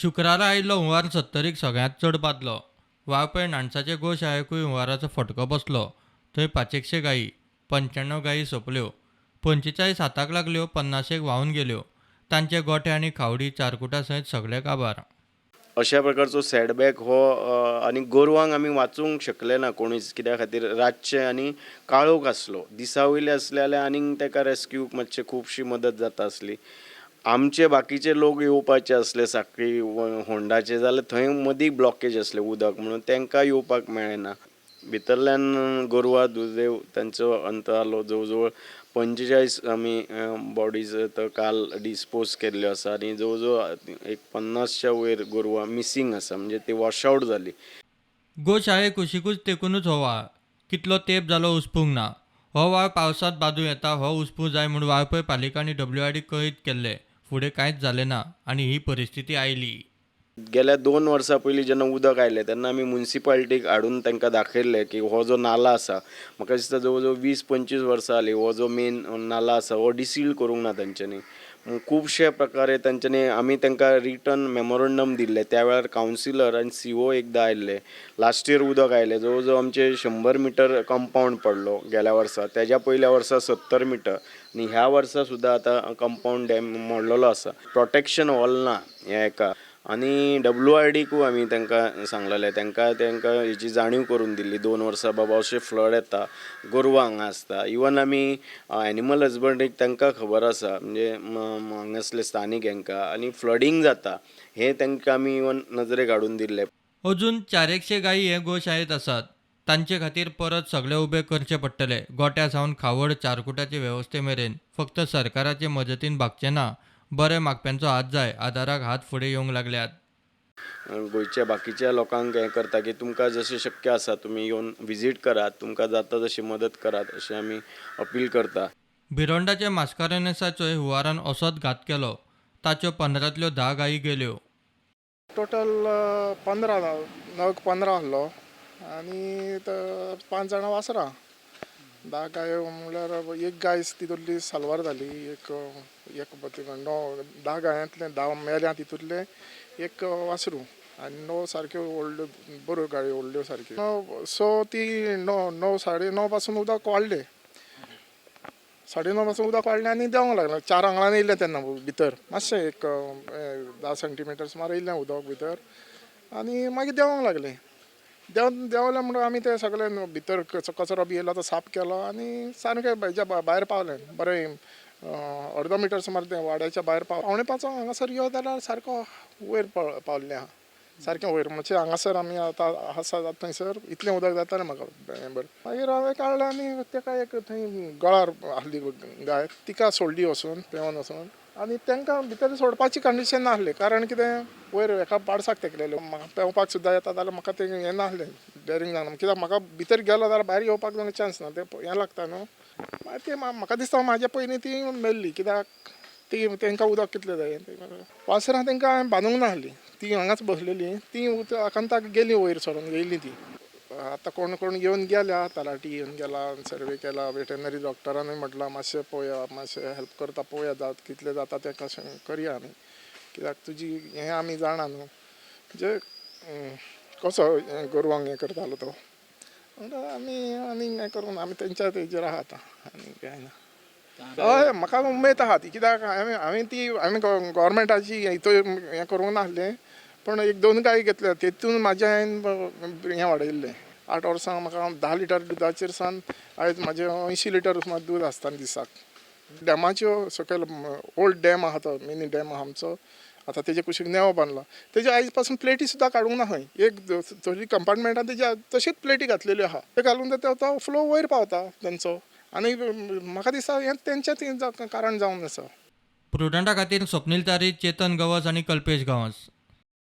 शुक्रारा आयिल्लो हुंवार सत्तरीक सगळ्यांत चड बादलो. वाळपय नाणसाचे गोशाळेकूय हुंवाराचो फटको बसलो. थंय पांचेकशे गायी, 95 गायी सोंपल्यो. 45 हाताक लागल्यो, पन्नाशेक व्हांवन गेल्यो. तांचे गोठे आनी खावडी चारकुटा सयत सगळे काबार. अशा प्रकारचो सेटबॅक हो आनी गोरवांक आमी वाचोवंक शकले ना कोणीच, कित्या खातीर रातचें आनी काळोख आसलो. दिसा वयले आसले जाल्यार आनीक ताका रेस्क्यूक मातशें खुबशी मदत जाता आसली. आमचे बाकीचे लोक येवपाचे आसले साखळी होंडाचे, जाल्यार थंय मदीं ब्लॉकेज आसलें उदक, म्हणून तांकां येवपाक मेळ्ळें ना. भितरल्यान गोरवां दुर्दैव तांचो अंत जालो. जवळ जवळ 45 आमी बॉडीज काल डिस्पोज केल्ल्यो आसा आनी जवळ जवळ एक 50च्या वयर गोरवां मिसींग आसा, म्हणजे ती वॉश आवट जाली. गोशाळे कुशिकूच तेकूनच हो व्हाळ कितलो तेंप जालो उसपूंक ना. हो व्हाळ पावसांत बांदूं येता हो उसपूं जाय म्हूण वाळपय पालिका आनी WRD कळीत केल्लें. फुडें कांयच जालें ना आनी ही परिस्थिती आयली. गेल्या 2 वर्सां पयलीं जेन्ना उदक आयलें तेन्ना आमी मुन्सिपालिटीक हाडून तांकां दाखयल्लें की हो जो नाला आसा, म्हाका दिसता जवळ जवळ 20-25 वर्सां जालीं हो जो मेन नाला आसा हो डिसील करूंक ना तांच्यांनी. खुबशे प्रकारे तांच्यांनी आमी तांकां रिटर्न मेमोरंडम दिल्लें. त्या वेळार कावन्सिलर आनी CO एकदां आयिल्ले. लास्ट इयर उदक आयलें, जवळ जवळ आमचे 100 मिटर कंपावंड पडलो गेल्या वर्सा, तेज्या पयल्या वर्सा 70 मिटर आनी ह्या वर्सा सुद्दां आतां कंपावंड डॅम मोडलेलो आसा. प्रोटेक्शन हॉल ना ह्या हेका आनी WRDकूय आमी तांकां सांगलेलें, तांकां तांकां हेजी जाणीव करून दिल्ली 2 वर्सां बाबा अशें फ्लड येता, गोरवां हांगा आसता. इवन आमी एनिमल हजबंड्रीक तांकां खबर आसा, म्हणजे हांगासले स्थानीक हांकां आनी फ्लडींग जाता हें तांकां आमी इवन नजरेक हाडून दिल्लें. अजून 400 गायी हे गोशाळेंत आसात. तांचे खातीर परत सगळे उबे करचे पडटले. गोट्या सावन खावड चारकुटाचे वेवस्थे मेरेन फक्त सरकाराचे मजतीन भागचें ना. बरें मागप्यांचो हात जाय. आदाराक हात फुडें येवंक लागल्यात. गोंयच्या बाकीच्या लोकांक हें करता की तुमकां जशें शक्य आसा तुमी येवन विजीट करात, तुमकां जाता तशी मदत करात अशें आमी अपील करता. भिरोंडाच्या मास्कारेन्हसाचोय हुंवारान असोच घात केलो. ताच्यो 15तल्यो 10 गायी गेल्यो. टोटल 15 नग 15 आहलो आनी 5 जाणां वासरां. 10 गायो म्हणल्यार एक गाय तितूंतली साल्वार जाली, एक एक 9 10 गायांतले 10 मेल्या, तितूंतले एक वासरूं आनी 9 सारक्यो व्हडल्यो बऱ्यो गायो, व्हडल्यो सारक्यो. सो ती 9 9:30 पासून उदक वाडलें, 9:30 पासून उदक वाडलें आनी देंवोंक लागलें. 4 आंगळांनी येयलें तेन्ना भितर, मातशें एक 10 सेंटीमिटर सुमार येयलें उदक भितर आनी मागीर देंवोंक लागलें. देंवलें म्हणून आमी ते सगळे भितर कचरो बी येयलो तो साफ केलो आनी सारकें हेज्या भायर पावलें. बरें अर्दो मिटर सुमार तें वाड्याच्या भायर 4:45 हांगासर यो जाल्यार सारको वयर पावल्लें आहा, सारकें वयर. म्हणजे हांगासर आमी आतां आसा थंयसर इतलें उदक जातालें म्हाका बरें. मागीर हांवें काडलें आनी ताका एक थंय गळार आहली गाय, तिका सोडली वचून पेंवन वचून आनी तांकां भितर सोडपाची कंडिशन नासली, कारण कितें वयर एका पाडसाक तेकलेलें. म्हाका पेंवपाक सुद्दां येता जाल्यार म्हाका तें हें नासलें, डेरींग जायना, कित्याक म्हाका भितर गेलो जाल्यार भायर येवपाक चान्स ना, तें हें लागता न्हू. मागीर ती म्हाका दिसता म्हाज्या पयलीं ती मेल्ली, कित्याक ती तांकां उदक कितलें जाय. वासरां तांकां हांवें बांदूंक नासली, ती हांगाच बसलेली, ती आकांताक गेली वयर सरून येयली ती. आतां कोण कोण येवन गेल्या, तलाठी येवन गेला, सर्वे केला, वेटनरी डॉक्टरानूय म्हटलां मातशें पळोवया, मातशें हेल्प करता पळोवया, कितलें जाता तें कशें करया आमी, कित्याक तुजी हें आमी जाणा न्हू, म्हणजे कसो गोरवांक हें करतालो तो. म्हणटा आमी आनी हें करूं आमी तेंच्या तेजेर आहा आतां, आनी कांय ना. हय, म्हाका उमेद आहा ती, कित्याक हांवें ती हांवें गव्हर्मेंटाची हितून हें करूंक नासलें, पूण 1-2 गाय घेतल्या तेतून म्हाजें हांवें हें वाडयल्लें. 8 वर्सां म्हाका 10 लिटर दुदाचेर सावन आयज म्हाजें 80 लिटर सुमार दूद आसता दिसाक. डॅमाच्यो सकयल ओल्ड डॅम आहा तो मिनी डॅम आहा आमचो, आतां तेजे कुशीक नेवो बांदला, तेजे आयज पासून प्लेटी सुद्दां काडूंक ना खंय. एक थोडी कंपार्टमेंटान तेज्या तशीच प्लेटी घातलेल्यो आहा, ते घालून तो फ्लो वयर पावता तेंचो आनी म्हाका दिसता हें तेंचें कारण जावन आसा. प्रुडंटा खातीर स्वप्नील तारी, चेतन गवस आनी कल्पेश गांवस.